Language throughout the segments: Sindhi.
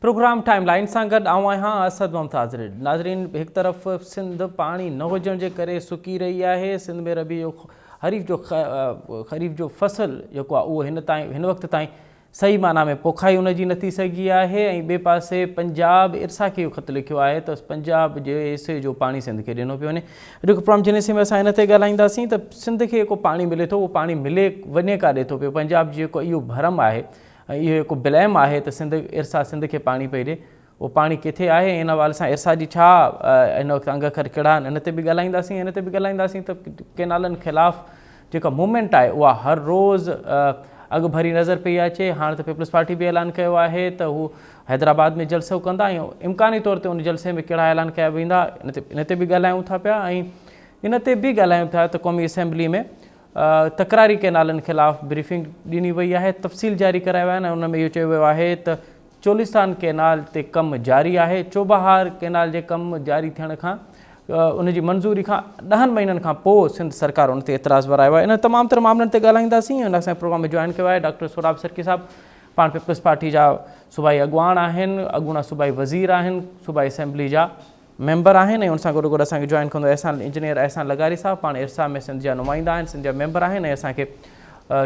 پروگرام ٽائيم لائين سان گڏ آئون آهيان اسد ممتاز ريڊ. ناظرين هڪ طرف سنڌ پاڻي نه هجڻ جي ڪري سڪي رهي آهي، سنڌ ۾ ربيع جو خريف جو خريف جو فصل جيڪو آهي اهو هن تائين هن وقت تائين صحيح معنيٰ ۾ پوکائي ان جي نه ٿي سگهي آهي ۽ ٻئي پاسي پنجاب ارسا کي اهو خط لکيو آهي ته پنجاب جي حصي جو پاڻي سنڌ کي ڏنو پيو وڃي. اڄوڪو پروگرام جن حصي ۾ اسان ان تي ڳالهائينداسين ته سنڌ کي جيڪو پاڻي ملي ٿو اهو پاڻي ملي وڃي ڪاڏي ٿو پيو، پنجاب جو جيڪو اهو ڀرم آهي ۽ اهو هڪ بليم آهي ته سنڌ ارسا سنڌ کي پاڻي پئي ڏي، اهو پاڻي ڪٿي آهي ۽ ان حوالي سان ارسا جي ڇا هن وقت انگ اکر ڪهڙا آهن ان تي به ڳالهائينداسين ان تي به ڳالهائينداسين ته ڪينالن خلاف جيڪا موومينٽ آهي اها هر روز اڳ ڀري نظر پئي اچي. هاڻ ته پيپلز پارٽي به اعلان ڪيو آهي ته هو حيدرآباد ۾ جلسو ڪندا ۽ امڪاني طور تي ان جلسي ۾ ڪهڙا اعلان ڪيا ويندا ان تي به ڳالهايون ٿا پيا ۽ ان تي به ڳالهايون ٿا ته قومي اسيمبلي ۾ تڪراري ڪئنالن خلاف بريفنگ ڏني وئي آهي، تفصيل جاري ڪرايا ويا آهن ۽ ان ۾ اهو چيو ويو آهي ته چولستان ڪئنال تي ڪم جاري آهي، چوبهار ڪئنال جي ڪم جاري ٿيڻ کان ان جي منظوري کان ڏهن مهينن کان پوء سنڌ سرڪار ان تي اعتراض ورايو آهي. انهن تمام تر معاملن تي ڳالهائينداسين ۽ اسان پروگرام ۾ جوائن ڪيو آهي ڊاڪٽر سهراب سرڪي صاحب پاڻ پيپلز پارٽي جا صوبائي اڳواڻ آهن، اڳوڻا صوبائي وزير آهن، صوبائي اسيمبلي جا ميمبر آهن ۽ ان سان گڏو گڏ اسان کي جوائن ڪندو احسان انجنيئر احسان لغاري صاحب پاڻ ارسا ۾ سنڌ جا نمائندا آهن، سنڌ جا ميمبر آهن ۽ اسان کي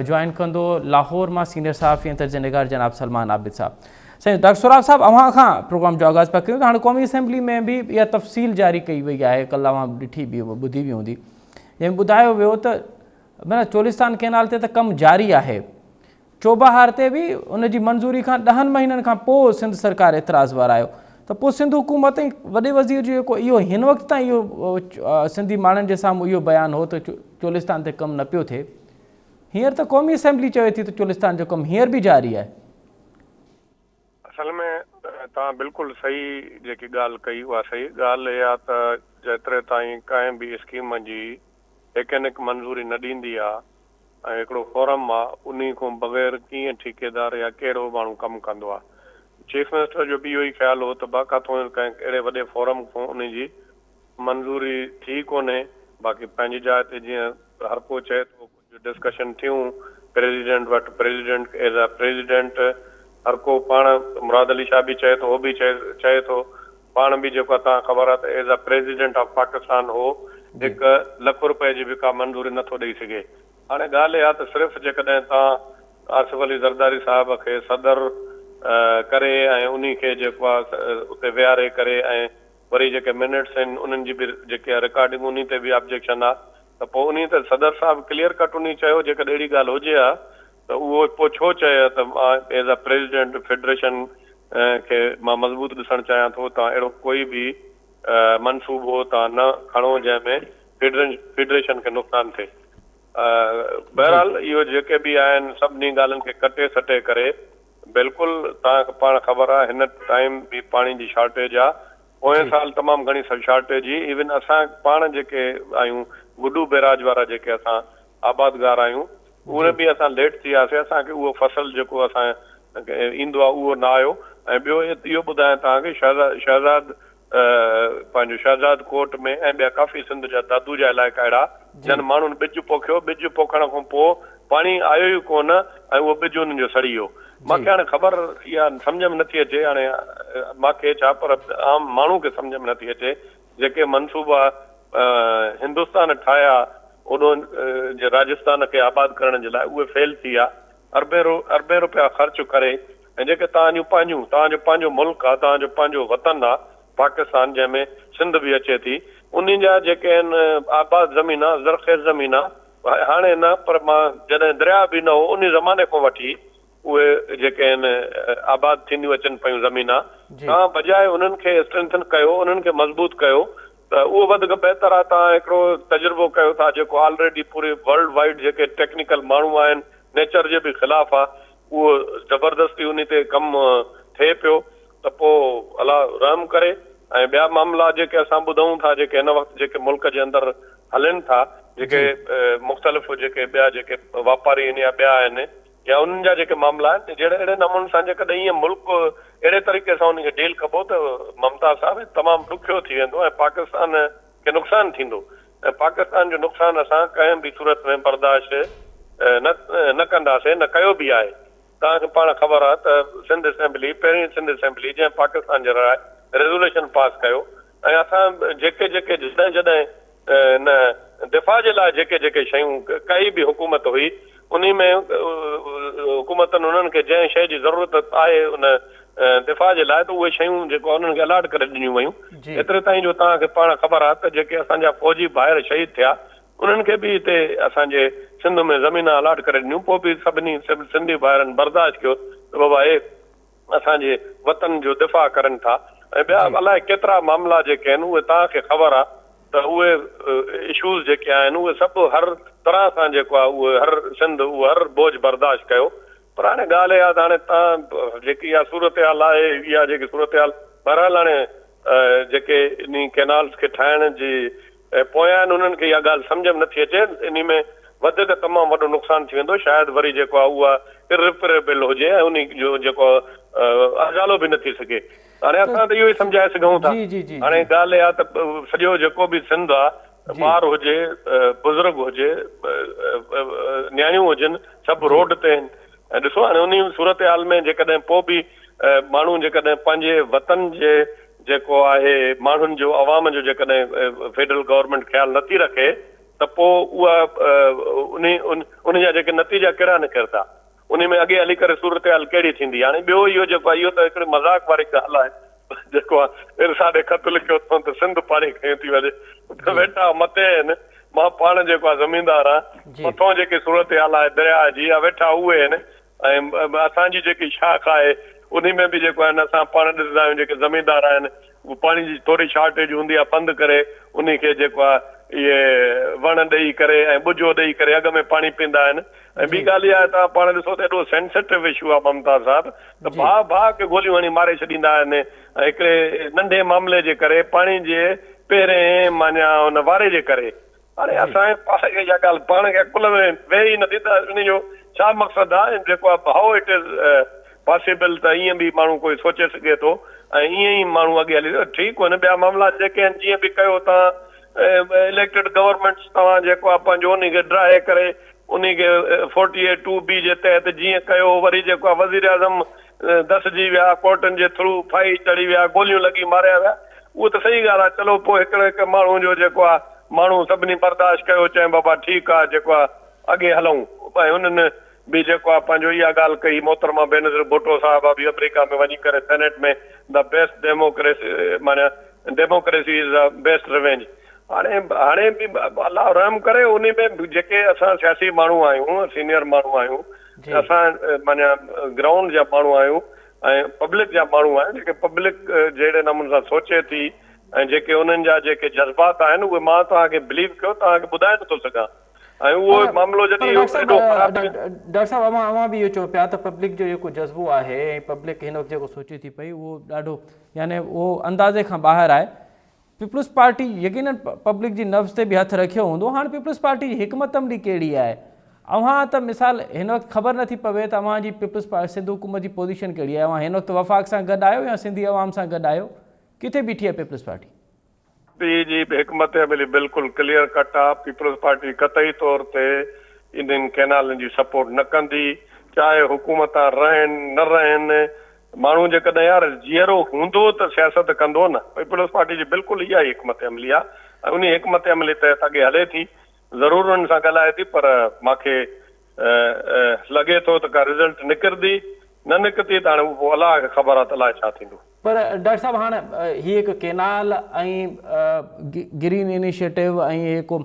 جوائن ڪندو لاهور مان سينيئر صحافي ۽ تجزيه نگار جناب سلمان عابد صاحب. سائين ڊاڪٽر سهراب صاحب اوهان کان پروگرام جو آغاز پيا ڪيون ته هاڻي قومي اسيمبلي ۾ به اها تفصيل جاري ڪئي وئي آهي، ڪلهه اوهان ڏٺي به ٻڌي به هوندي، جنهن ۾ ٻڌايو ويو ته معنيٰ چولستان ڪينال تي ته ڪم جاري آهي، چوبهار تي به ان جي منظوري کان ڏهن مهينن کان پوء سنڌ سرڪار اعتراض ورايو ته پوء سنڌ حڪومت ۽ وڏي وزير جو جيڪو اهو هن وقت تائين اهو سنڌي ماڻهن جي سامهون اهو بيان هو ته چولستان تي ڪم نه پيو ٿئي، هينئر ته قومي اسيمبلي چوي ٿي ته چولستان جو ڪم هينئر به جاري آهي. اصل ۾ توهان بلڪل صحيح جيڪي ڳالهه ڪئي اها صحيح ڳالهه اها ته جيتري تائين ڪنهن به اسڪيم جي ايڪنڪ منظوري نه ڏيندي آ ۽ هڪڙو فورم آ انهي کان بغير ڪيئن ٺيڪيدار يا ڪهڙو ماڻهو ڪم ڪندو آ. چيف منسٽر جو به اهو ئي خيال هو ته با ڪاٿو ڪنهن اهڙي وڏي فورم کان انهي جي منظوري ٿي ڪونهي باقي پنهنجي جاء تي جيئن هر ڪو چئي ٿو ڪجهه ڊسڪشن ٿيون پريزيڊنٽ وٽ پريزيڊنٽ ايز آ پريزيڊنٽ هر ڪو پاڻ مراد علي شاهه به چئي ٿو هو به چئي ٿو پاڻ به جيڪو آ توهان خبر آ ته as a president of Pakistan هو هڪ لک روپئي جي به ڪا منظوري نه ٿو ڏئي سگهي. هاڻي ڳالهه اها ته صرف جيڪڏهن توهان آصف علي زرداري صاحب کي صدر ڪري ۽ انهي کي جيڪو آ اتي ويهاري ڪري ۽ وري جيڪي منٽس آهن انهن جي به جيڪي آ رڪارڊنگ انهي تي به آبجيڪشن آ ته پوء انهي ته صدر صاحب ڪليئر ڪٽ انهي چيو جيڪڏهن اهڙي ڳالهه هجي ها ته اهو پوء ڇو چئي ته مان ايز اي پريزيڊنٽ فيڊريشن کي مان مضبوط ڏسڻ چاهيان ٿو توهان اهڙو ڪوئي به منصوبو توهان نه کڻو جنهن ۾ فيڊريشن کي نقصان ٿئي. بهرحال اهو جيڪي به آهن سڀني ڳالهين کي ڪٽي سٽي ڪري بلڪل توهان کي پاڻ خبر آهي هن ٽائيم به پاڻي جي شارٽيج آهي پوئين سال تمام گهڻي شارٽيج هئي ايون اسان پاڻ جيڪي آهيون گڊو بيراج وارا جيڪي اسان آبادگار آهيون اهي به اسان ليٽ ٿي وياسي اسان کي اهو فصل جيڪو اسان کي ايندو آهي اهو نه آيو ۽ ٻيو اهو ٻڌايان توهان کي شهزاد پنهنجو شهزاد ڪوٽ ۾ ۽ ٻيا ڪافي سنڌ جا دادو جا علائقا اهڙا جن ماڻهن ٻج پوکيو ٻج پوکڻ کان پوء پاڻي آيو ئي ڪونه ۽ اهو ٻج انهن جو سڙي ويو مانکي هاڻي خبر اها سمجهه ۾ نٿي اچي هاڻي مانکي ڇا پر عام ماڻهو کي سمجهه ۾ نٿي اچي جيڪي منصوبا هندستان ٺاهيا اوڏو جي راجستان کي آباد ڪرڻ جي لاء اهي فيل ٿي ويا اربين اربين روپيا خرچ ڪري ۽ جيڪي توهان جون پنهنجون توهان جو پنهنجو ملڪ آ توهان جو پنهنجو وطن آ پاڪستان جنهن ۾ سنڌ به اچي ٿي انهي جا جيڪي آهن آباد زمين آ زرخيز زمين آ هاڻي نه پر مان جڏهن درياء به نه هو انهي زماني کان وٺي اهي جيڪي آهن آباد ٿينديون اچن پيون زمينا توهان بجاء انهن کي اسٽرينٿن ڪيو انهن کي مضبوط ڪيو ته اهو وڌڪ بهتر آهي توهان هڪڙو تجربو ڪيو ٿا جيڪو آلريڊي پوري ورلڊ وائيڊ جيڪي ٽيڪنيڪل ماڻهو آهن نيچر جي به خلاف آهي اهو زبردستي انهي تي ڪم ٿئي پيو ته پوء الله رحم ڪري ۽ ٻيا معاملا جيڪي اسان ٻڌون ٿا جيڪي هن وقت جيڪي ملڪ جي اندر هلن ٿا جيڪي مختلف جيڪي ٻيا جيڪي واپاري آهن يا ٻيا آهن يا انهن جا جيڪي معاملا آهن ته جهڙي اهڙي نموني سان جيڪڏهن ائين ملڪ اهڙي طريقي سان ان کي ڊيل ڪبو ته ممتاز صاحب تمام ڏکيو ٿي ويندو ۽ پاڪستان کي نقصان ٿيندو ۽ پاڪستان جو نقصان اسان ڪنهن به صورت ۾ برداشت نه نه ڪنداسين نه ڪيو به آهي. توهان کي پاڻ خبر آهي ته سنڌ اسيمبلي پهرين سنڌ اسيمبلي جنهن پاڪستان جي لاء ريزوليشن پاس ڪيو ۽ اسان جيڪي جيڪي جڏهن جڏهن ان دفاع جي لاء جيڪي جيڪي شيون ڪائي به حڪومت هئي انهي ۾ حڪومتن انهن کي جنهن شيء جي ضرورت آهي ان دفاع جي لاء ته اهي شيون جيڪو انهن کي الاٽ ڪري ڏنيون ويون ايتري تائين جو توهان کي پاڻ خبر آهي ته جيڪي اسان جا فوجي ڀائر شهيد ٿيا انهن کي به هتي اسان جي سنڌ ۾ زمينان الاٽ ڪري ڏنيون پوء به سڀني سنڌي ڀائرن برداشت ڪيو ته بابا اهي اسان جي وطن جو دفاع ڪرن ٿا ۽ ٻيا الائي ڪيترا معاملا جيڪي آهن اهي توهان کي خبر آهي ته اهي اشوز جيڪي آهن اهي سڀ هر طرح سان جيڪو آهي اهي هر سنڌ اهو هر بوجه برداشت ڪيو پر هاڻي ڳالهه اها ته هاڻي توهان جيڪي اها صورتحال آهي اها جيڪي صورتحال بهرحال هاڻي جيڪي انهي ڪينالز کي ٺاهڻ جي پويان آهن انهن کي اها ڳالهه سمجهه ۾ نٿي اچي انهي ۾ وڌيڪ تمام وڏو نقصان ٿي ويندو شايد وري جيڪو آهي اها ارريپريبل هجي ۽ انهي جو جيڪو ازالو به نه ٿي سگهي هاڻي اسان ته اهو ئي سمجهائي سگهون ٿا هاڻي ڳالهه اها ته سڄو جيڪو به سنڌ آهي ٻار هجي بزرگ هجي نياڻيون هجن سڀ روڊ تي آهن ۽ ڏسو هاڻي انهي صورتحال ۾ جيڪڏهن پوء به ماڻهو جيڪڏهن پنهنجي وطن جي جيڪو آهي ماڻهن جو عوام جو جيڪڏهن فيڊرل گورنمينٽ خيال نٿي رکي ته پوء اها انهي ان جا جيڪي نتيجا ڪهڙا نڪرندا انهي ۾ اڳي هلي ڪري صورتحال ڪهڙي ٿيندي هاڻي ٻيو اهو جيڪو آهي اهو ته هڪڙي مذاق واري ڳالهه آهي جيڪو آهي ارسا ڏي خط لکيو اٿئون ته سنڌ پاڻي کنيو ٿي وڃي ويٺا مٿي آهن مان پاڻ جيڪو آهي زميندار آهيان مٿون جيڪي صورتحال آهي درياهه جي اها ويٺا اهي آهن ۽ اسان جي جيڪي شاخ آهي انهي ۾ به جيڪو آهن اسان پاڻ ڏسندا آهيون جيڪي زميندار آهن اهي پاڻي جي ٿوري شارٽيج هوندي آهي بند ڪري انهي کي جيڪو آهي اهي وڻ ڏئي ڪري ۽ ٻجو ڏئي ڪري اڳ ۾ پاڻي پيندا آهن ۽ ٻي ڳالهه اها آهي توهان پاڻ ڏسو ته ايڏو سينسيٽو اشو آهي ممتاز صاحب ته ڀاء ڀاء کي گوليون هڻي ماري ڇڏيندا آهن ۽ هڪڙي ننڍي معاملي جي ڪري پاڻي جي پهرين معنيٰ ان واري جي ڪري هاڻي اسان کي پاڻ کي اها ڳالهه پاڻ کي عقل ۾ ويهي ئي نٿي ته ان جو ڇا مقصد آهي ۽ جيڪو آهي هائو it is possible ته ائين به ماڻهو ڪوئي سوچي سگهي ٿو ۽ ائين ئي ماڻهو اڳي هلي ٺيڪ آهن ٻيا معاملا جيڪي آهن جيئن به ڪيو توهان اليڪٽيڊ گورنمينٽس توهان جيڪو آهي پنهنجو انهي کي ڊاهي ڪري انهي کي فورٽي ايٽ ٽو بي جي تحت جيئن ڪيو وري جيڪو آهي وزيراعظم دسجي ويا، ڪورٽن جي ٿرو ڦاهي چڙهي ويا، گوليون لڳي ماريا ويا، اهو ته صحيح ڳالهه آهي، چلو پوء هڪڙو هڪ ماڻهو جو جيڪو آهي ماڻهو سڀني برداشت ڪيو چيائين بابا ٺيڪ آهي جيڪو آهي اڳي هلون ۽ هنن به جيڪو آهي پنهنجو اها ڳالهه ڪئي محترمه بينظير ڀٽو صاحبه به آمريڪا ۾ وڃي ڪري سينيٽ ۾ the best democracy معنيٰ democracy is the best revenge هاڻي هاڻي به الله رحم ڪري انهي ۾ جيڪي اسان سياسي ماڻهو آهيون سينيئر ماڻهو آهيون اسان معنيٰ گرائونڊ جا ماڻهو آهيون ۽ پبلڪ جا ماڻهو آهيون جيڪي پبلڪ جهڙي نموني سان سوچي ٿي ۽ جيڪي انهن جا جيڪي جذبات آهن اهي مان توهان کي بليو ڪيو توهان کي ٻڌائي نٿو سگهان ۽ اهو معاملو جڏهن اهو ايڏو خراب ٿي ويندو. ڊاڪٽر صاحب اوهان اوهان به اهو چئو پيا ته پبلڪ جو جيڪو جذبو آهي ۽ پبلڪ هن وقت جيڪو سوچي ٿي پئي اهو ڏاڍو يعني اهو اندازي کان ٻاهر آهي پيپلز پارٽي يقينن پبلڪ جي نبض تي به هٿ رکيو هوندو، هاڻ پيپلز پارٽي جي حڪمت عملي ڪهڙي آهي؟ اوهان ته مثال هن وقت خبر نٿي پوي ته اوهان جي پيپلز پارٽي سنڌ حڪومت جي پوزيشن ڪهڙي آهي، اوهان هن وقت وفاق سان گڏ آهيو يا سنڌي عوام سان گڏ آهيو؟ ڪٿي بيٺي آهي پيپلز پارٽي؟ پي جي حڪمت عملي بلڪل ڪليئر ڪٽ آ، پيپلز پارٽي قطعي طور تي انهن ڪئنالن جي سپورٽ نه ڪندي، چاهي حڪومتان رهن نه رهن، ماڻهو جيڪڏهن يار جيئرو هوندو ته سياست ڪندو نه. پيپلز پارٽي جي بلڪل اها ئي حڪمت عملي آهي ۽ انهي حڪمت عملي تحت اڳي هلي ٿي. ضرور انهن سان ڳالهائي ٿي پر مان کي لڳي ٿو ته ڪا رزلٽ نڪرندي، نه نڪتي ته هاڻي اهو پوء الله کي خبر آهي ته الائي ڇا ٿيندو. پر ڊاڪٽر صاحب هاڻ هي هڪ ڪينال ۽ گرين انيشيٽو ۽ هي ڪو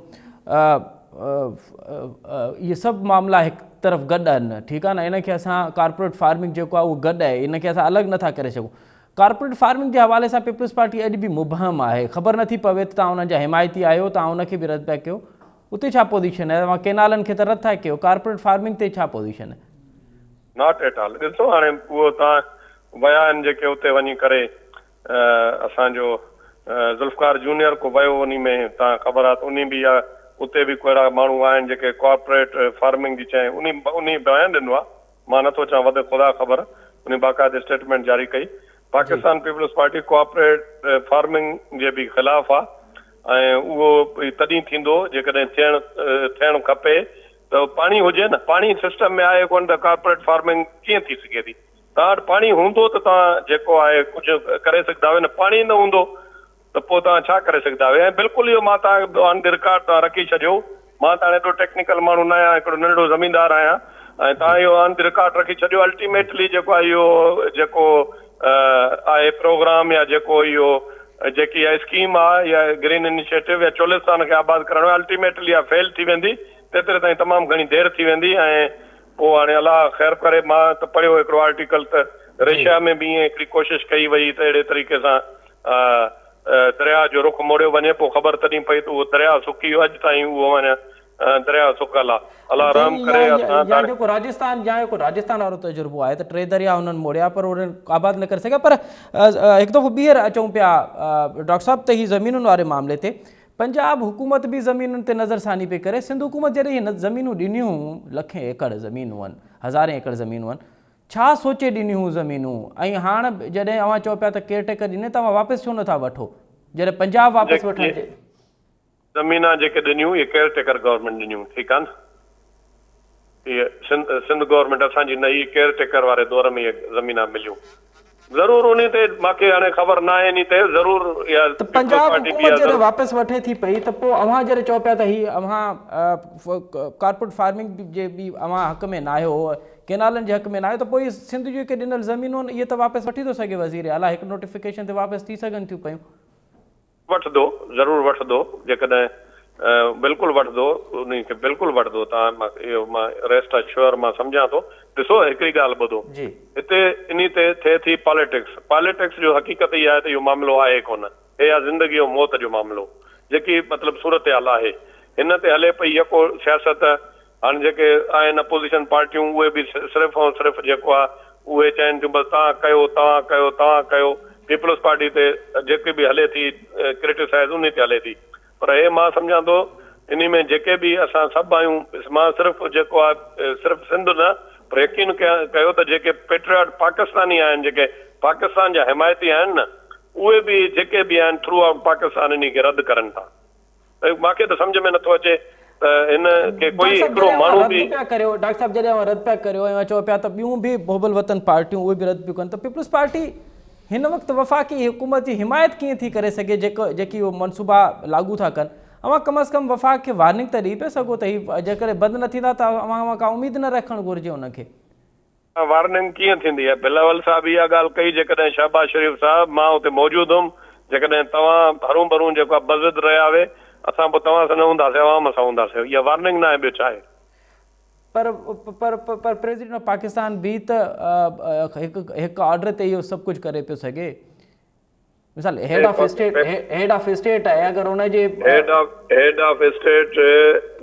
اهي سڀ معاملا هڪ طرف گڏ آهن ٺيڪ آهي نه ان کي اسان ڪارپوريٽ فارمنگ جيڪو آهي اهو گڏ آهي ان کي اسان الڳ نٿا ڪري سگهون ڪارپوريٽ فارمنگ جي حوالي سان پيپلز پارٽي اڄ به مبهم آهي خبر نٿي پوي ته توهان انهن جا حمايتي آهيو توهان ان کي به رد پيا ڪيو اتي ڇا پوزيشن آهي توهان ڪينالن کي ته رد ٿا ڪيو ڪارپوريٽ فارمنگ تي ڇا پوزيشن آهي. Not at all ڏسو هاڻي اهو تان ويا آهن جيڪي اتي وڃي ڪري اسان جو ذوالفقار جونيئر ڪو ويو انهي ۾ تان خبر آ ته انهي به اها اتي به ڪو اهڙا ماڻهو آهن جيڪي ڪارپوريٽ فارمنگ جي چئين انهي انهي بيان ڏنو آ مان نٿو چوان وڌ خدا خبر انهي باقاعده اسٽيٽمينٽ جاري ڪئي Pakistan peoples party cooperate farming جي به خلاف آ ۽ اهو تڏهن ٿيندو جيڪڏهن ٿيڻ ٿيڻ کپي. ته پاڻي هجي نه، پاڻي سسٽم ۾ آهي ڪونه ته ڪارپوريٽ فارمنگ ڪيئن ٿي سگهي ٿي؟ توهان وٽ پاڻي هوندو ته توهان جيڪو آهي ڪجهه ڪري سگهندا آهيو نه پاڻي نه هوندو ته پوء توهان ڇا ڪري سگهندا آهيو ۽ بلڪل اهو مان توهان کي آن the record توهان رکي ڇڏيو مان ته هاڻي ايڏو ٽيڪنيڪل ماڻهو نه آهيان هڪڙو ننڍڙو زميندار آهيان ۽ توهان اهو آن the record رکي ڇڏيو الٽيميٽلي جيڪو آهي اهو جيڪو آهي پروگرام يا جيڪو اهو جيڪي اها اسڪيم آهي يا گرين انيشيٽو يا چولستان کي آباد ڪرڻ الٽيميٽلي اها فيل ٿي ويندي تيتري تائين تمام گهڻي دير ٿي ويندي ۽ پوء هاڻي الله خير ڪري مان ته پڙهيو هڪڙو آرٽيڪل ته رشيا ۾ به ائين هڪڙي ڪوشش ڪئي وئي ته اهڙي طريقي سان درياء جو رخ موڙيو وڃي پوء خبر تڏهن پئي ته اهو درياء سڪي ويو اڄ تائين اهو معنيٰ درياء سڪل آ الله رحم ڪري اسان يا جيڪو راجستان يا جيڪو راجستان وارو تجربو آهي ته ٽي درياء انهن موڙيا پر انهن آباد نه ڪري سگهيا پر هڪ دفعو ٻيهر اچون پيا ڊاڪٽر صاحب ته هي زمينن واري معاملي تي پنجاب حڪومت به زمينن تي نظرثاني پئي ڪري، سنڌ حڪومت جڏهن اهي زمينون ڏنيون هيون، لکين ايڪڙ زمينون هن، هزارين ايڪڙ زمينون هن، ڇا سوچي ڏنيون هيون زمينون ۽ هاڻ جڏهن اوهان چئو پيا ته ڪيئر ٽيڪر ڏني ته اوهان واپس ڇو نٿا وٺو، جڏهن پنجاب واپس وٺڻ جي. زمينان جيڪي ڏنيون اهي ڪيئر ٽيڪر گورنمينٽ ڏنيون ٺيڪ آ نه اهي سنڌ سنڌ گورنمينٽ اسان جي نه هئي ڪيئر ٽيڪر واري دور ۾ اهي زمينان مليون. ضرور انهي تي مانکي هاڻي خبر ناهي انهي تي ضرور اها ته پنجاب حڪومت جڏهن واپس وٺي ٿي پئي ته پوء اوهان جڏهن چئو پيا ته هي اوهان ڪارپوريٽ فارمنگ جي به اوهان حق ۾ ناهيو ڪينالن جي حق ۾ ناهيو ته پوء هي سنڌ جون جيڪي ڏنل زمينون آهن اهي ته واپس وٺي ٿو سگهي وزير اعليٰ هڪ نوٽيفڪيشن تي واپس ٿي سگهن ٿيون پيون. وٺندو ضرور وٺندو جيڪڏهن بلڪل وٺندو انهي کي بلڪل وٺندو تان مان اهو مان ريسٽ اشور مان سمجهان ٿو ڏسو هڪڙي ڳالهه ٻڌو جي. هتي انهي تي ٿئي ٿي پاليٽڪس پاليٽڪس جو حقيقت اها آهي ته اهو معاملو آهي ڪونه هي آهي زندگي ۽ موت جو معاملو جيڪي مطلب صورتحال آهي هن تي هلي پئي يڪو سياست هاڻي جيڪي آهن اپوزيشن پارٽيون اهي به صرف ۽ صرف جيڪو آهي اهي چون ٿيون بس توهان ڪيو توهان ڪيو توهان ڪيو پيپلز پارٽي تي جيڪي به هلي ٿي ڪرٽيسائز انهي تي هلي ٿي پر هي مان سمجهان ٿو انهي ۾ جيڪي به اسان سڀ آهيون مان صرف جيڪو آهي صرف سنڌ نه پر يقين ڪيو ته جيڪي پيٽرياٽ پاڪستاني آهن جيڪي پاڪستان جا حمايتي آهن نه اهي به جيڪي به آهن ٿرو آئوٽ پاڪستان انهي کي رد ڪرن ٿا. مان کي ته سمجهه ۾ نٿو اچي ته هن کي ڪوئي هڪڙو ماڻهو به. پيا ڪريو ڊاڪٽر صاحب جڏهن اوهان رد پيا ڪريو ۽ اوهان چئو پيا ته ٻيون به حب الوطن پارٽيون اهي به رد پيون ڪن ته پيپلز پارٽي هن وقت وفاقي حڪومت جي حمايت ڪيئن ٿي ڪري سگهي جيڪو جيڪي اهو منصوبا لاڳو ٿا ڪن اوهان ڪم از ڪم وفاق کي وارننگ ته ڏئي پيا سگهو ته هي جيڪڏهن بند نه ٿيندا ته اوهان مان ڪا اميد نه رکڻ گهرجي ان کي. وارننگ ڪيئن ٿيندي؟ بلاول صاحب اها ڳالهه ڪئي جيڪڏهن شهباز شريف صاحب مان اتي موجود هيم جيڪڏهن توهان هرون ڀرون جيڪو آهي بضد رهيا وي اسان پوء توهان سان نه هونداسين عوام سان هونداسين اها وارننگ ناهي ٻيو ڇا آهي. پر پر پر پريزيڊنٽ آف پاڪستان به ته هڪ هڪ آرڊر تي اهو سڀ ڪجهه ڪري پيو سگهي. مثال head of state head of state آهي اگر ان جي. Head of head of state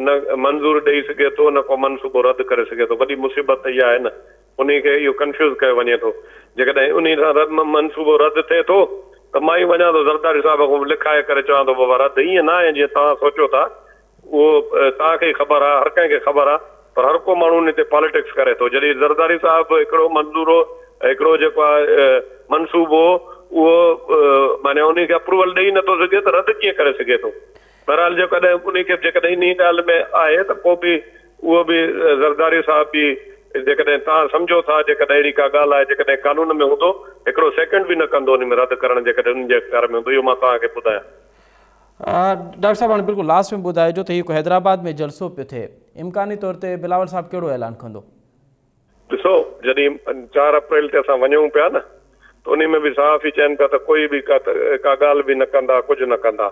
نه منظور ڏئي سگهي ٿو نه ڪو منصوبو رد ڪري سگهي ٿو وڏي مصيبت ته اها آهي نه انهي کي اهو ڪنفيوز ڪيو وڃي ٿو جيڪڏهن انهي سان رد منصوبو رد ٿئي ٿو ته مان ئي وڃان ٿو زرداري صاحب کان لکائي ڪري چوان ٿو بابا رد ائين نه آهي جيئن توهان سوچو ٿا اهو توهان کي ئي خبر آهي، هر ڪنهن کي خبر آهي پر هر ڪو ماڻهو ان تي پاليٽڪس ڪري ٿو. جڏهن زرداري صاحب هڪڙو منظورو هڪڙو جيڪو آهي منصوبو اهو معني انهي کي اپروول ڏئي نٿو سگهي ته رد ڪيئن ڪري سگهي ٿو. بهرحال جيڪڏهن انهي کي جيڪڏهن انهي ڳالهه ۾ آهي ته پوء به اهو به زرداري صاحب به جيڪڏهن توهان سمجهو ٿا جيڪڏهن اهڙي ڪا ڳالهه آهي جيڪڏهن قانون ۾ هوندو هڪڙو سيڪنڊ به نه ڪندو انهي ۾ رد ڪرڻ جيڪڏهن انهن جي اختيار ۾ هوندو اهو مان توهان کي ٻڌايان. ڊاڪٽر صاحب هاڻي بلڪل لاسٽ ۾ ٻڌائجو ته هي حيدرآباد ۾ جلسو پيو ٿئي امڪاني طور تي بلاول صاحب ڪهڙو اعلان ڪندو؟ ڏسو جڏهن چار اپريل تي اسان وڃون پيا نه ته انهي ۾ به صحافي چين پيا ته ڪوئي به ڪا ڪا ڳالهه به نه ڪندا ڪجهه نه ڪندا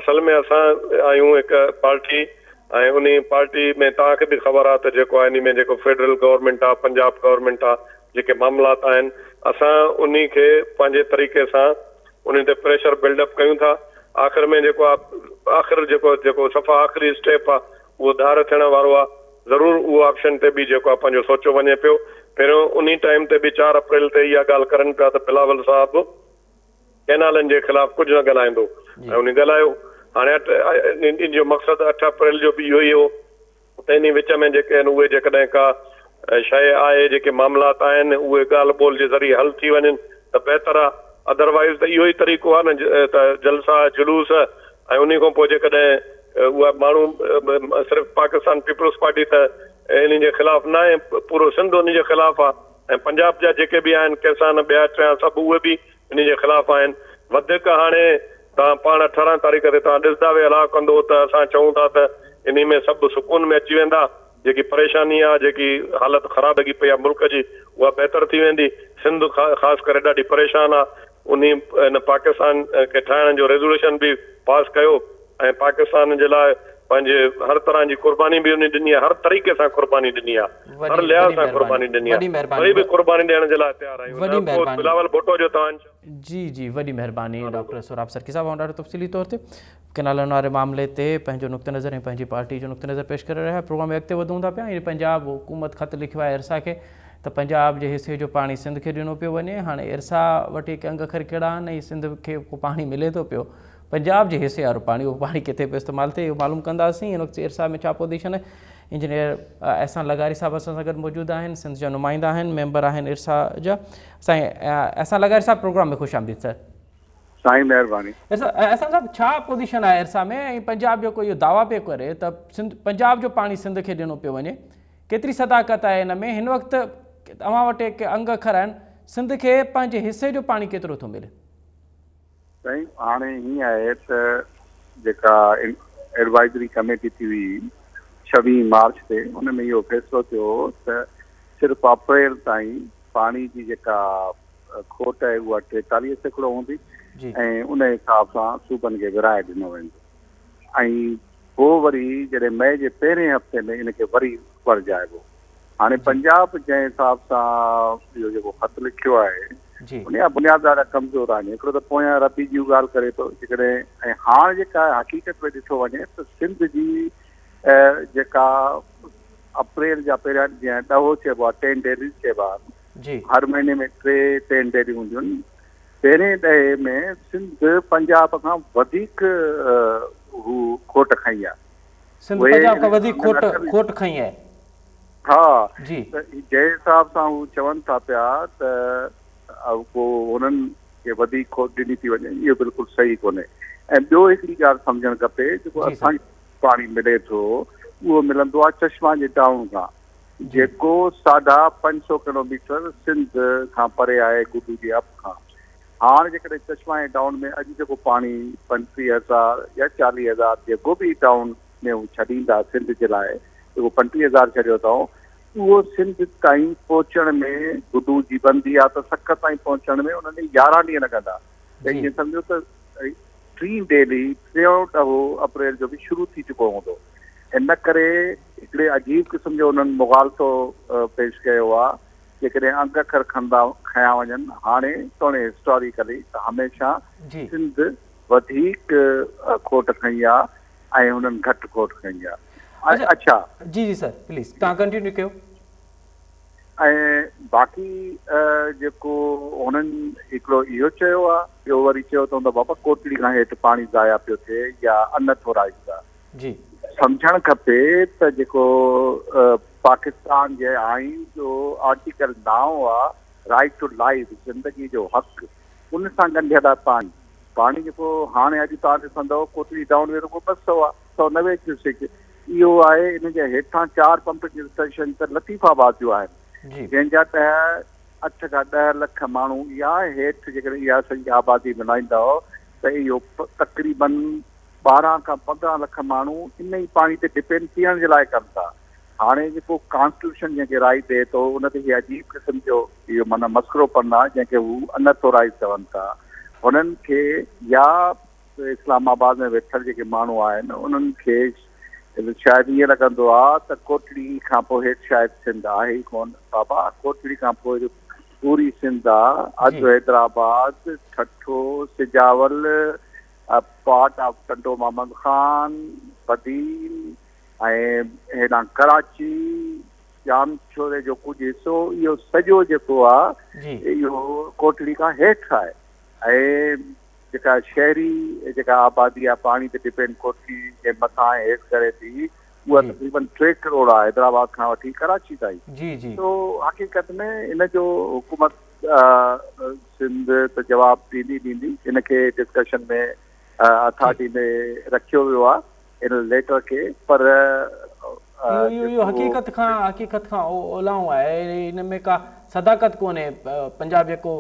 اصل ۾ اسان آهيون هڪ پارٽي ۽ انهي پارٽي ۾ توهان کي به خبر آهي ته جيڪو آهي انهي ۾ جيڪو فيڊرل گورنمينٽ آهي پنجاب گورنمينٽ آهي جيڪي معاملات آهن اسان انهي کي پنهنجي طريقي سان انهن تي پريشر بلڊ اپ ڪيون ٿا آخر ۾ جيڪو آ آخر جيڪو جيڪو صفا آخري اسٽيپ آ اهو ڌار ٿيڻ وارو آ ضرور اهو آپشن تي به جيڪو آ پنهنجو سوچيو وڃي پيو پهريون انهي ٽائيم تي به چار اپريل تي اها ڳالهه ڪرن پيا ته بلاول صاحب ڪئنالن جي خلاف ڪجهه نه ڳالهائيندو ۽ انهي ڳالهايو هاڻي اٺ ان جو مقصد اٺ اپريل جو به اهو ئي هو ته انهي وچ ۾ جيڪي آهن اهي جيڪڏهن ڪا شيء آهي جيڪي معاملات آهن اهي ڳالهه ٻولهه جي ذريعي حل ٿي وڃن ته بهتر آهي اڌر وائيز ته اهو ئي طريقو آهي نه ته جلسا جلوس ۽ انهي کان پوء جيڪڏهن اها ماڻهو صرف پاڪستان پيپلز پارٽي ته انهي جي خلاف ناهي، پورو سنڌ انهي جي خلاف آ ۽ پنجاب جا جيڪي به آهن ڪسان ٻيا ٽيان سڀ اهي به انهي جي خلاف آهن. وڌيڪ هاڻي توهان پاڻ 18 تاريخ تي توهان ڏسندا وي الله ڪندو ته اسان چئون ٿا ته انهي ۾ سڀ سڪون ۾ اچي ويندا. جيڪي پريشاني آ جيڪي حالت خراب لڳي پئي آ ملڪ جي اها بهتر ٿي ويندي. سنڌ خاص ڪري ڏاڍي پريشان آ. انهي هن پاڪستان کي ٺاهڻ جو ريزوليوشن به پاس ڪيو ۽ پاڪستان جي لاء پنهنجي هر طرح جي قرباني به انهي ڏني آ هر طريقي سان قرباني ڏني آ هر لحاظ سان قرباني ڏني آ وري به قرباني ڏيڻ جي لاء تيار آهيون نه ڪو بلاول ڀٽو جو توهان جي جي وڏي مهرباني ڊاڪٽر سهراب سرڪي صاحب اوهان ڏاڍو تفصيلي طور تي ڪئنالن واري معاملي تي پنهنجو نقطه نظر ۽ پنهنجي پارٽي جو نقطه نظر پيش ڪري رهيا آهيو پروگرام ۾ اڳتي وڌون ٿا پيا ۽ پنجاب حڪومت خط لکيو آهي ارسا کي ته پنجاب جي حصي جو پاڻي سنڌ کي ڏنو پيو وڃي هاڻي ارسا وٽ هڪ انگ اکر ڪهڙا آهن ۽ سنڌ کي ڪو پاڻي ملي ٿو پيو پنجاب جي حصي وارو پاڻي اهو پاڻي ڪٿي پيو استعمال ٿئي اهو معلوم ڪنداسين هن وقت ارسا ۾ ڇا پوزيشن آهي انجنيئر احسان لغاري صاحب اسان سان گڏ موجود آهن سنڌ جا نمائندا آهن ميمبر آهن ارسا جا سائين احسان لغاري صاحب پروگرام ۾ خوش آمديد سر. سائين مهرباني. احسان صاحب ڇا پوزيشن آهي ارسا ۾ ۽ پنجاب جيڪو اهو دعويٰ پيو ڪري ته سنڌ پنجاب جو پاڻي سنڌ کي ڏنو پيو وڃي ڪيتري صداقت آهي ان ۾ هن وقت اوهان وٽ هڪ انگ اکر آهن سنڌ کي پنهنجي حصي جو پاڻي ڪيترو ٿو ملي؟ سائين هاڻي هيئن آهي ته جيڪا ايڊوائزري ڪميٽي ٿي هئي 26 مارچ تي ان ۾ اهو فيصلو ٿيو هو ته صرف اپريل تائين پاڻي جي جيڪا کوٽ آهي اها 43% هوندي ۽ ان حساب سان صوبن کي ورهائي ڏنو ويندو ۽ پوء وري جڏهن مئي جي پهرين هفتي ۾ ان کي وري ورجائبو. هاڻي پنجاب جنهن حساب سان اهو جيڪو خط لکيو آهي ان جا بنياد ڏاڍا ڪمزور آهن. هڪڙو ته پويان ربي جي ڳالهه ڪري ٿو جيڪڏهن ۽ هاڻ جيڪا حقيقت ۾ ڏٺو وڃي ته سنڌ جي جيڪا اپريل جا پهريان جيئن ڏهو چئبو آهي ٽين ڊيليز چئبا آهن هر مهيني ۾ ٽي ٽين ڊيريون هونديون آهن. پهرين ڏهي ۾ سنڌ پنجاب کان وڌيڪ هو کوٽ کنئي آهي. سنڌ پنجاب کان وڌيڪ کوٽ کوٽ کنئي آهي. ها ته جنهن حساب سان هو چون ٿا پيا ته ڪو هنن کي وڌيڪ کوٽ ڏني ٿي وڃي اهو بلڪل صحيح ڪونهي ۽ ٻيو هڪڙي ڳالهه سمجهڻ کپي جيڪو اسان کي پاڻي ملي ٿو اهو ملندو آهي چشما جي ڊائون کان جيڪو ساڍا 5 سو ڪلوميٽر سنڌ کان پري آهي گڊو جي اپ کان. هاڻ جيڪڏهن چشما ۽ ڊائون ۾ اڄ جيڪو پاڻي 35,000 يا 40,000 جيڪو به ڊائون ۾ هو ڇڏيندا سنڌ جي لاء جيڪو 35,000 ڇڏيو اٿائون اهو سنڌ تائين پهچڻ ۾ گڊو جي بندي آ ته سکر تائين پهچڻ ۾ انهن کي 11 ڏينهن لڳندا ته ائين سمجهو ته ٽين ڊيلي ٽيون ڏهو اپريل جو به شروع ٿي چڪو هوندو. ان ڪري هڪڙي عجيب قسم جو انهن مغالطو پيش ڪيو آ. جيڪڏهن انگ اکر کندا کنيا وڃن هاڻي توڻي هسٽاريڪلي ته هميشه سنڌ وڌيڪ کوٽ کنئي آ ۽ هنن گهٽ کوٽ کنئي آ. اڇا. جي جي سر پليز توهان ڪنٽينيو ڪيو. ۽ باقي جيڪو هنن هڪڙو اهو چيو آ ٻيو وري چيو اٿئون ته بابا ڪوٽڙي کان هيٺ پاڻي ضايع پيو ٿئي يا ان اٿورائيزڊ آ. جي. سمجهڻ کپي ته جيڪو پاڪستان جي آئين جو آرٽيڪل 9 آ رائيٽ ٽو لائيف زندگي جو حق ان سان ڳنڍيل آ پاڻي. پاڻي جيڪو هاڻي اڄ توهان ڏسندؤ ڪوٽڙي ڊائون ۾ رڳو 200 آ 190 ڪيوسڪ اهو آهي ان جي هيٺان چار پمپنگ اسٽيشن ته لطيف آباد جون آهن جنهن جا ڏهه اٺ کان 10 لک ماڻهو اها هيٺ جيڪڏهن اها سڄي آبادي ملائيندؤ ته اهو تقريبن 12 کان 15 لک ماڻهو ان ئي پاڻي تي ڊپينڊ پيئڻ جي لاء ڪن ٿا. هاڻي جيڪو ڪانسٽيٽيوشن جنهن کي رائي ڏئي ٿو ان تي هي عجيب قسم جو اهو معنيٰ مسخرو پن آهي جنهن کي هو ان اٿورائيز چون ٿا. هنن کي يا اسلام آباد ۾ ويٺل جيڪي ماڻهو آهن انهن کي شايد ائين لڳندو آهي ته ڪوٽڙي کان پوء هيٺ شايد سنڌ آهي ئي ڪونه. بابا ڪوٽڙي کان پوء پوري سنڌ آهي، اڌ حيدرآباد، ٺٽو، سجاول، پارٽ آف ٽنڊو محمد خان، بدين ۽ هيڏانهن ڪراچي، ڄامشوري جو ڪجهه حصو اهو سڄو جيڪو آ اهو ڪوٽڙي کان هيٺ آهي ۽ جيڪا شهري جيڪا آبادي آ پاڻي تي ڊپينڊ ڪوٽڙي جي مٿان ۽ هيٺ ڪري ٿي اها تقريبن 3 ڪروڙ آ حيدرآباد کان وٺي ڪراچي تائين. سو حقيقت ۾ ان جو حڪومت سنڌ ته جواب ڏيندي ڏيندي ان کي ڊسڪشن ۾ اٿارٽي ۾ رکيو ويو آهي. ان ليٽر کي پر اهو حقيقت کان حقيقت کان اولانهون آهي ان ۾ ڪا صداقت ڪونهي پنجاب جيڪو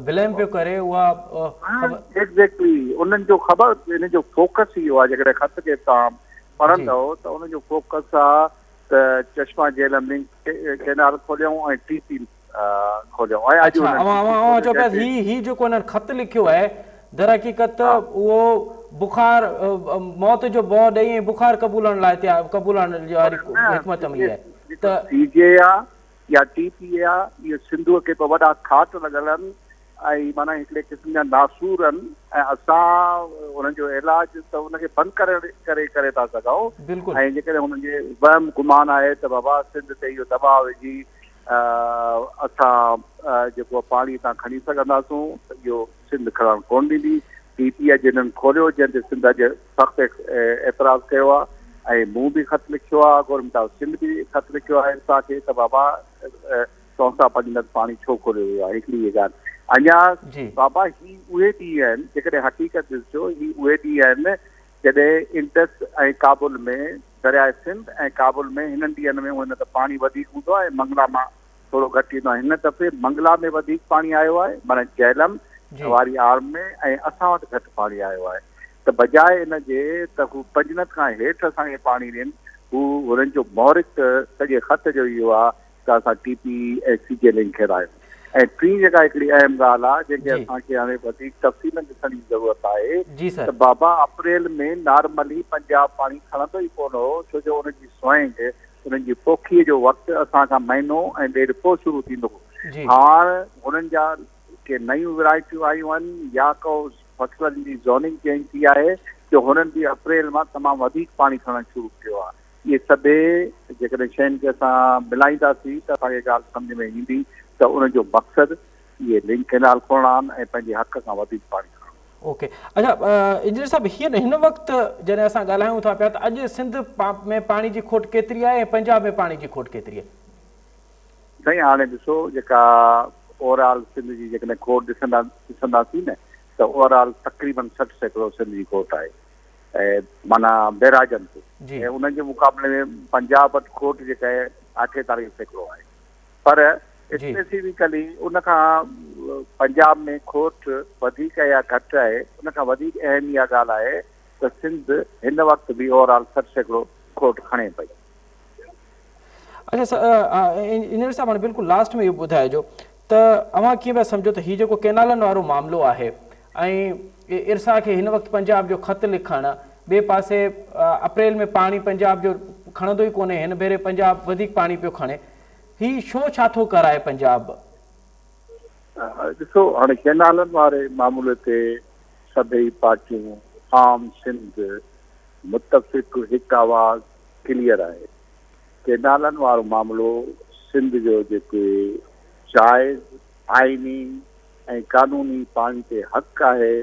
بليم پيو ڪري اها خبر ايگزيڪٽلي انهن جو خبر ان جو فوڪس اهو آهي جيڪڏهن خط کي توهان پڙهندؤ ته ان جو فوڪس آهي ته چشما جهلم لنڪ ڪينال کوليائون ۽ ٽي پي کوليائون ۽ اڄ اڇا اوهان اوهان اوهان چئو پيا هي هي جيڪو هنن خط لکيو آهي درحقيقت اهو بخار موت جو ڀؤ ڏئي ۽ بخار قبولڻ لاء تيار قبولڻ واري حڪمت عملي آهي ته سي جي آ يا ٽي پي اي آ اهي سنڌوء کي ٻه وڏا کاٽ لڳل آهن ۽ معنيٰ هڪڙي قسم جا ناسور آهن ۽ اسان انهن جو علاج ته ان کي بند ڪري ڪري ڪري ٿا سگهون ۽ جيڪڏهن هنن جي وهم گمان آهي ته بابا سنڌ تي اهو دٻاء وجهي اسان جيڪو پاڻي هتان کڻي سگهنداسون ته اهو سنڌ کڻڻ ڪونه ڏيندي. ٽي پي اي جنھن کوليو جنھن تي سنڌ اڄ سخت اعتراض ڪيو آ ۽ مون به خط لکيو آ گورنمينٽ آف سنڌ به خط لکيو آ ارسا کي ته بابا تونسا پنجند پاڻي ڇو کوليو ويو آ هڪڙي هي ڳالهه اڃا بابا هي اهي ڏينهن آهن جيڪڏهن حقيقت ڏسجو هي اهي ڏينهن آهن جڏهن انڊس ۽ ڪابل ۾ درياء سنڌ ۽ ڪابل ۾ هنن ڏينهن ۾ هونئن ته پاڻي وڌيڪ هوندو آهي منگلا مان ٿورو گهٽ ايندو آهي. هن دفعي منگلا ۾ وڌيڪ پاڻي آيو آهي معنيٰ جهلم واري آرم ۾ ۽ اسان وٽ گهٽ پاڻي آيو آهي ته بجاء ان جي ته هو پنجند کان هيٺ اسان کي پاڻي ڏين هو هنن جو محرڪ سڄي خط جو اهو آهي ته اسان ٽي پي ۽ سي جي لنڪ کيرايون ۽ ٽين جيڪا هڪڙي اهم ڳالهه آهي جنهن کي اسان کي هاڻي وڌيڪ تفصيل ڏسڻ جي ضرورت آهي ته بابا اپريل ۾ نارملي پنجاب پاڻي کڻندو ئي ڪونه هو ڇو جو ان جي سوئنگ انهن جي پوکيء جو وقت اسان کان مهينو ۽ ڏيڍ پوء شروع ٿيندو هو. هاڻ هنن جا ڪي نيون ورائٽيون آيون آهن يا ڪو فصلن جي زوننگ چينج ٿي آهي جو هنن به اپريل مان تمام وڌيڪ پاڻي کڻڻ شروع ڪيو آهي. اهي سڀئي جيڪڏهن شين کي اسان ملائينداسين ته اسان کي ڳالهه سمجهه ۾ ايندي ته انهن جو مقصد اهي لنڪ ڪئنال کوڙڻا آهن ۽ پنهنجي حق کان وڌيڪ پاڻي کڻڻو. اوڪي اڇا انجنيئر صاحب هيئن هن وقت جڏهن اسان ڳالهايون ٿا پيا ته اڄ سنڌ ۾ پاڻي جي کوٽ ڪيتري آهي ۽ پنجاب ۾ پاڻي جي کوٽ ڪيتري آهي؟ سائين هاڻي ڏسو جيڪا اوور آل سنڌ جي جيڪڏهن کوٽ ڏسندا ڏسنداسين نه ته اوور آل تقريبن 60% سنڌ جي کوٽ آهي ۽ معنيٰ بئراجن تي ۽ ان جي مقابلي ۾ پنجاب وٽ کوٽ جيڪا آهي 48% آهي پر اسپيسيفڪلي ان کان پنجاب ۾ کوٽ وڌيڪ يا گهٽ آهي ان کان وڌيڪ اهم اها ڳالهه آهي ته سنڌ هن وقت به اوور آل 60% کوٽ کڻي پئي. اڇا انجنيئر صاحب هاڻي بلڪل لاسٽ ۾ اهو ٻڌائجو ته اوهان ڪيئن پيا سمجهو ته هي جيڪو ڪينالن وارو معاملو آهي ۽ ارسا کي هن وقت پنجاب جو خط لکڻ ٻئي پاسي اپريل ۾ پاڻي پنجاب جو کڻندو ئي ڪونهي هن ڀيري پنجاب وڌيڪ پاڻي پيو کڻي هي شو ڇا ٿو ڪرائي پنجاب؟ ڏسو هاڻي ڪينالن واري معاملي تي سڀئي پارٽيون عام سنڌ متفق هڪ آواز ڪليئر آهي ڪينالن وارو معاملو سنڌ جو جيڪي جائز آئيني ۽ قانوني پاڻي تي حق آهي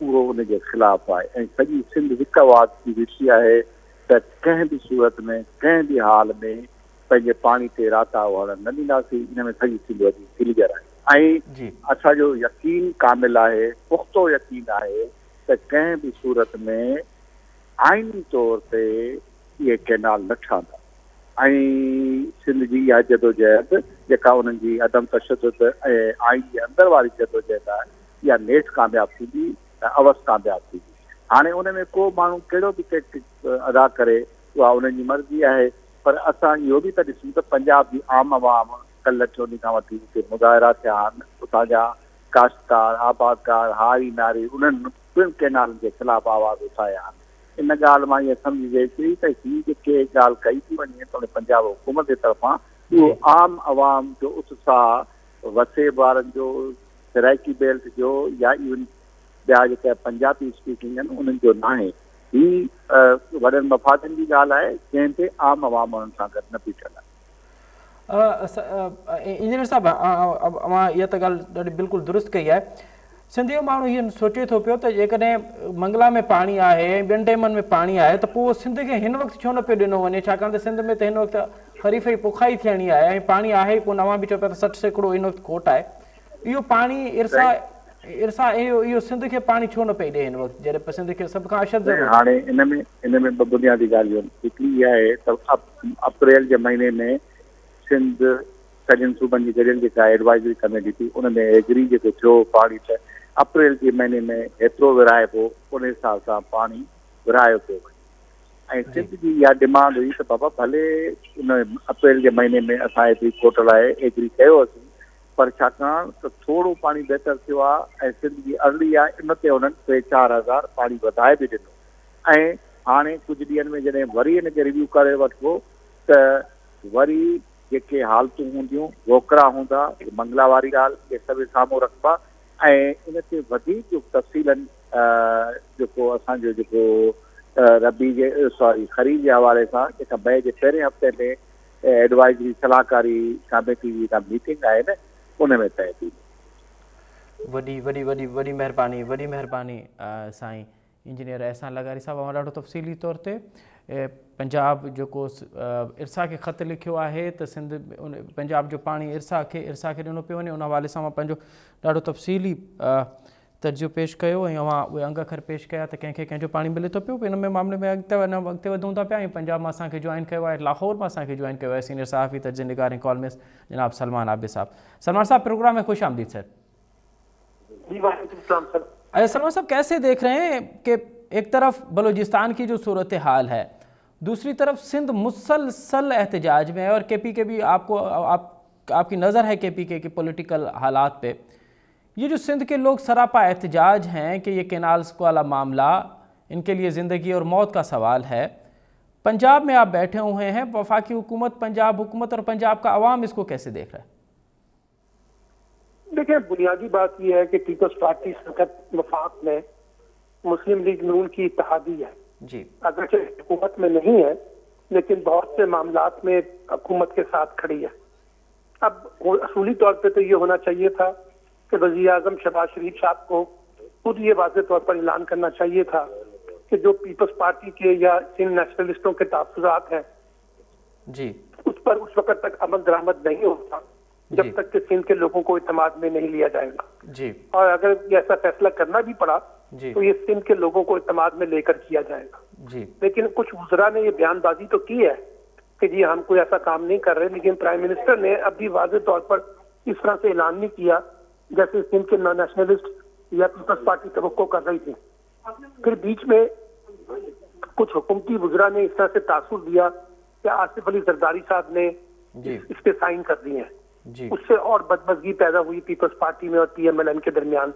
اهو ان جي خلاف آهي ۽ سڄي سنڌ هڪ آواز ٿي ويٺي آهي ته ڪنهن به صورت ۾ ڪنهن به حال ۾ پنهنجي پاڻي تي راتاهو هڻڻ نه ڏينداسين، ان ۾ سڄي سنڌ وڏي ڪليئر آهي ۽ اسان جو يقين ڪامل آهي، پختو يقين آهي ته ڪنهن به صورت ۾ آئيني طور تي اهي ڪئنال نه ٺهندا ۽ سنڌ جي اها جدوجهد جيڪا انهن جي عدم تشدد ۽ آئين جي اندر واري جدوجهد آهي اها نيٺ ڪامياب ٿيندي ۽ اوس ڪامياب ٿيندي. هاڻي ان ۾ ڪو ماڻهو ڪهڙو به ٽيڪٽڪ ادا ڪري اها انهن جي مرضي آهي پر اسان اهو به ته ڏسون ته پنجاب جي عام عوام ڪلهه ٽيون ڏينهن کان وٺي اتي مظاهرا ٿيا آهن، اتان جا ڪاشتڪار، آبادگار، هاري ناري انهن پڻ ڪئنالن جي خلاف آواز اٿايا آهن. ان ڳالهه مان اها سمجهجي ٿي ته هي جيڪي ڳالهه ڪئي ٿي وڃي توڙي پنجاب حڪومت جي طرفان اهو عام عوام جو اتساهه وسيب وارن جو، سرائيڪي بيلٽ جو يا ايون ٻيا جيڪا پنجابي اسپيڪنگ آهن انهن جو ناهي. هي وڏن مفادن جي ڳالهه آهي جنهن تي عام عوام انهن سان گڏ نه بيٺل آهي. انجنيئر صاحب اوهان اها ته ڳالهه ڏاڍي بلڪل درست ڪئي آهي. سنڌ جو ماڻهو هيئن سوچي ٿو پيو ته جيڪڏهن منگلا ۾ پاڻي آهي ۽ ٻين ڊيمن ۾ پاڻي آهي ته پوء سنڌ کي هن وقت ڇو نه پيو ڏنو وڃي ڇاڪاڻ ته سنڌ ۾ ته هن وقت خريف جي پوکائي ٿيڻي آهي ۽ پاڻي آهي ئي ڪونه اوهان به چئو پيا ته 60% هن وقت کوٽ آهي اهو پاڻي ارسا ارسا اهو سنڌ کي پاڻي ڇو نه پئي ڏئي هن وقت جڏهن سنڌ کي سڀ کان اشد ضرورت؟ هاڻي ان ۾ ٻه بنيادي ڳالهيون آهن. هڪڙي اها آهي ته اپريل جي مهيني ۾ سنڌ سڄن صوبن جي گڏيل جيڪا ايڊوائزري ڪميٽي ٿي ان ۾ ايگري جيڪو ٿيو پاڻي ته اپريل جي مهيني ۾ هيترو ورهائبو، ان حساب سان پاڻي ورهايو پيو وڃي ۽ سنڌ جي اها ڊمانڊ هئي ته بابا ڀلي ان اپريل جي مهيني ۾ اسان ايتري کوٽ لاء ايگري ڪيو هوسين، پر ڇاڪاڻ ته ٿورو پاڻي بهتر ٿيو آهي ۽ سنڌ جي ارلي آهي ان تي انهن ٽي چار هزار پاڻي وڌائي به ڏنو ۽ هاڻي ڪجهه ڏينهن ۾ جڏهن وري ان کي ريويو ڪري وٺبو ته وري جيڪي حالتون هونديون، ووڪرا هوندا، منگلا واري ڳالهه، اهي سڀ سامهون رکبا ۽ ان تي وڌيڪ تفصيلن جيڪو اسان جو جيڪو ربيع جي سوري خريف جي حوالي سان جيڪا مئي جي پهرين هفتي ۾ ايڊوائزري صلاحڪاري ڪاميٽي جي جيڪا ميٽنگ آهي نه ان ۾ طئي ٿيندي. وڏي وڏي وڏي وڏي مهرباني وڏي مهرباني سائين انجنيئر احسان لغاري صاحب اوهان ڏاڍو تفصيلي طور تي پنجاب جيڪو ارسا کي خط لکيو آهي ته سنڌ پنجاب جو پاڻي ارسا کي ڏنو پيو وڃي ان حوالي سان اوهان پنهنجو ڏاڍو تفصيلي تجزيو پيش ڪيو ۽ اوهان اهي انگ اکر پيش ڪيا ته ڪنهن کي ڪنهن جو پاڻي ملي ٿو پيو ان ۾ معاملي ۾ اڳتي اڳتي وڌون ٿا پيا ۽ پنجاب مان اسان کي جوائن ڪيو آهي لاهور مان اسان کي جوائن ڪيو آهي سينيئر صحافي تجزيه نگار ۽ ڪالمسٽ جناب سلمان عابد صاحب. سلمان صاحب پروگرام ۾ خوش آمدید سر. جي وعليڪم السلام سر. اچھا سلمان صاحب ڪيسي ديکھ رهي هين ڪي ايڪ طرف بلوچستان ڪي جو صورت حال هي دوسري طرف سنڌ مسلسل احتجاج ۾ هي اور ڪي پي ڪي بي آپ ڪو آپ ڪي نظر هي ڪي پي ڪي ڪي پوليٽيڪل حالات پي ये जो सिंध के लोग सरापा एहतजाज हैं कि ये केनाल्स वाला मामला इनके लिए ज़िंदगी और मौत का सवाल है, पंजाब में आप बैठे हुए हैं, वफाकी हुकूमत, पंजाब हुकूमत और पंजाब का अवाम इसको कैसे देख रहा है? देखिए, बुनियादी बात यह है कि पीपल्स पार्टी इस वक्त वफाक में मुस्लिम लीग नून की इत्तेहादी है जी, अगरचे हुकूमत में नहीं है लेकिन बहुत से मामलात में हुकूमत के साथ खड़ी है। अब असूली तौर पे तो ये होना चाहिए था कि वज़ीर आज़म शहबाज शरीफ साहब को खुद ये वाज़े तौर पर ऐलान करना चाहिए था कि जो पीपल्स पार्टी के या सिंध नेशनलिस्टों के तहफ़्फ़ुज़ात हैं जी, उस पर उस वक्त तक अमल दरामद नहीं होता जब तक कि सिंध के लोगों को इत्माद में नहीं लिया जाएगा जी, और अगर ऐसा फैसला करना भी पड़ा तो ये सिंध के लोगों को इत्माद में लेकर किया जाएगा जी। लेकिन कुछ वुज़रा ने ये बयानबाजी तो की है कि जी हम कोई ऐसा काम नहीं कर रहे, लेकिन प्राइम मिनिस्टर ने अब भी वाज़े तौर पर इस तरह से ऐलान नहीं किया जैसे सिंध के नेशनलिस्ट या पीपल्स पार्टी तवक्को कर रही थी। फिर बीच में कुछ हुकूमती वुज़रा ने इस तरह से तासुर दिया कि आसिफ अली जरदारी साहब ने इस पे साइन कर दिए हैं, उससे और बदमजगी पैदा हुई पीपल्स पार्टी में और पीएमएलएन के दरमियान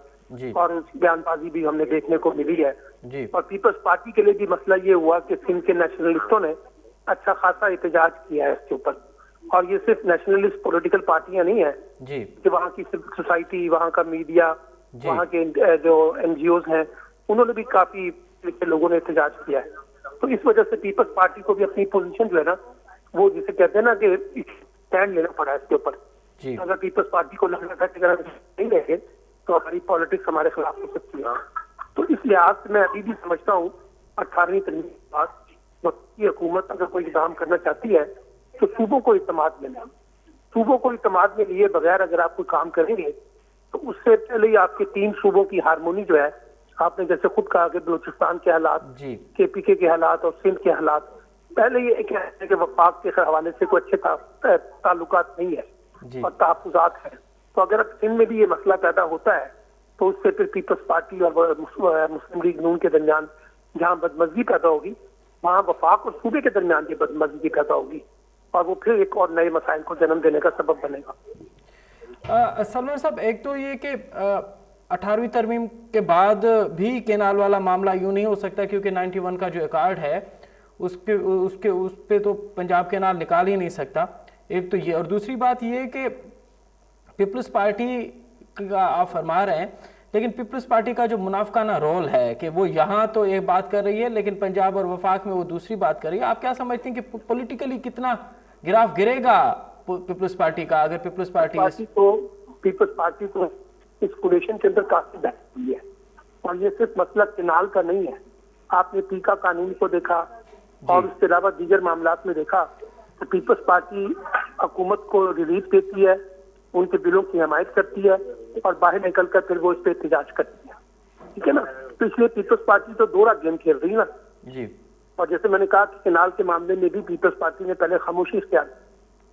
और बयानबाजी भी हमने देखने को मिली है जी। और पीपल्स पार्टी के लिए भी मसला ये हुआ कि सिंध के नेशनलिस्टों ने अच्छा खासा एहतजाज किया है इसके ऊपर, और ये सिर्फ नेशनलिस्ट पॉलिटिकल पार्टियां नहीं है जी, कि वहाँ की सिविल सोसाइटी, वहाँ का मीडिया, वहाँ के जो एनजीओ हैं उन्होंने भी काफी लोगों ने एहतजाज किया है। तो इस वजह से पीपल्स पार्टी को भी अपनी पोजीशन जो है ना वो जिसे कहते हैं ना कि स्टैंड लेना पड़ा है इसके ऊपर। अगर पीपल्स पार्टी को लग रहा था कि अगर हम नहीं लेंगे तो हमारी पॉलिटिक्स हमारे खिलाफ हो सकती है, तो इस लिहाज से मैं अभी भी समझता हूँ 18वीं तरमीम के बाद वक्त की हुकूमत अगर कोई इकदाम करना चाहती है तो सूबों को इत्माद में लें। सूबों को इत्माद में लिए बगैर अगर आप कोई काम करेंगे तो उससे पहले ही आपके 3 सूबों की हारमोनी जो है, आपने जैसे खुद कहा कि बलूचिस्तान के हालात, केपीके के हालात और सिंध के हालात, पहले ये है कि वफाक के हवाले से कोई अच्छे ताल्लुकात नहीं है और तहफ़्फ़ुज़ात हैं। तो अगर अब सिंध में भी ये मसला पैदा होता है तो उससे फिर पीपल्स पार्टी और मुस्लिम लीग नून के दरमियान जहाँ बदमजगी पैदा होगी वहाँ वफाक और सूबे के दरमियान भी बदमजगी पैदा होगी और वो फिर एक और नए मसाइल को जन्म देने का सबब बनेगा। सलमान साहब, एक तो ये कि 18वीं तरमीम के बाद भी केनाल वाला मामला यूं नहीं हो सकता क्योंकि 91 का जो अकॉर्ड है उसके उसके उस पर तो पंजाब केनाल निकाल ही नहीं सकता, एक तो ये। और दूसरी बात ये कि पीपल्स पार्टी का आप फरमा रहे हैं, लेकिन पीपल्स पार्टी का जो मुनाफकाना रोल है कि वो यहाँ तो एक बात कर रही है लेकिन पंजाब और वफाक में वो दूसरी बात कर रही है, आप क्या समझते हैं कि पॉलिटिकली कितना गिराफ गिरेगा पीपल्स पार्टी का अगर पीपल्स पार्टी को इस कोलेशन के अंदर काफी हुई है? और ये सिर्फ मसला केनाल का नहीं है, आपने पीका कानून को देखा और उसके अलावा दीगर मामलात में देखा तो पीपल्स पार्टी हुकूमत को रिलीफ देती है, उनके बिलों की हमायत करती है, और बाहर निकल कर फिर वो इस पर एहतजाज करती है, ठीक है ना। तो इसलिए पीपल्स पार्टी तो दोहरा गेम खेल रही है ना जी। और जैसे मैंने कहा कि केनाल के मामले में भी पीपल्स पार्टी ने पहले खामोशी इख्तियार,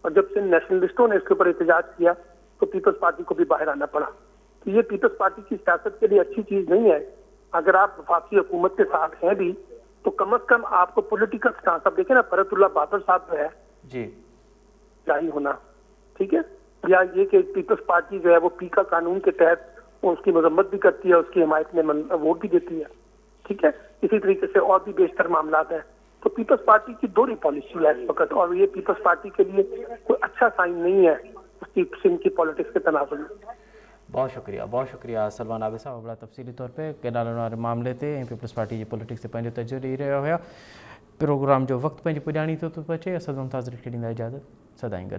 और जब से नेशनलिस्टों ने इसके ऊपर एहतजाज किया तो पीपल्स पार्टी को भी बाहर आना पड़ा। तो ये पीपल्स पार्टी की सियासत के लिए अच्छी चीज नहीं है। अगर आप वफाकी हुकूमत के साथ हैं भी तो कम अज कम आपको पोलिटिकल स्टांस, अब देखें ना फरहतुल्लाह बाबर साहब जो है जी जारी होना, ठीक है, या ये कि पीपल्स पार्टी जो है वो पीका कानून के तहत उसकी मजम्मत भी करती है, उसकी हिमायत में वोट भी देती है, ठीक है। इसी तरीके से और भी बेशतर मामला हैं। तो पीपल्स पार्टी की दोहरी पॉलिसी है इस वक्त, और ये पीपल्स पार्टी के लिए कोई अच्छा साइन नहीं है उसकी सिंध की पॉलिटिक्स के तनाजुर में। बहुत शुक्रिया सलमान आबिद साहब, बड़ा तफ़सीली तौर ते कैनालनि वारे मामले ते ऐं पीपल्स पार्टी जी पॉलिटिक्स ते पंहिंजो तजुर्बो ॾेई रहिया हुआ। प्रोग्राम जो वक़्तु पंहिंजी पुॼाणी थो पहुचे। असद मुमताज़ खे ॾींदा इजाज़त, सदाईं गॾु।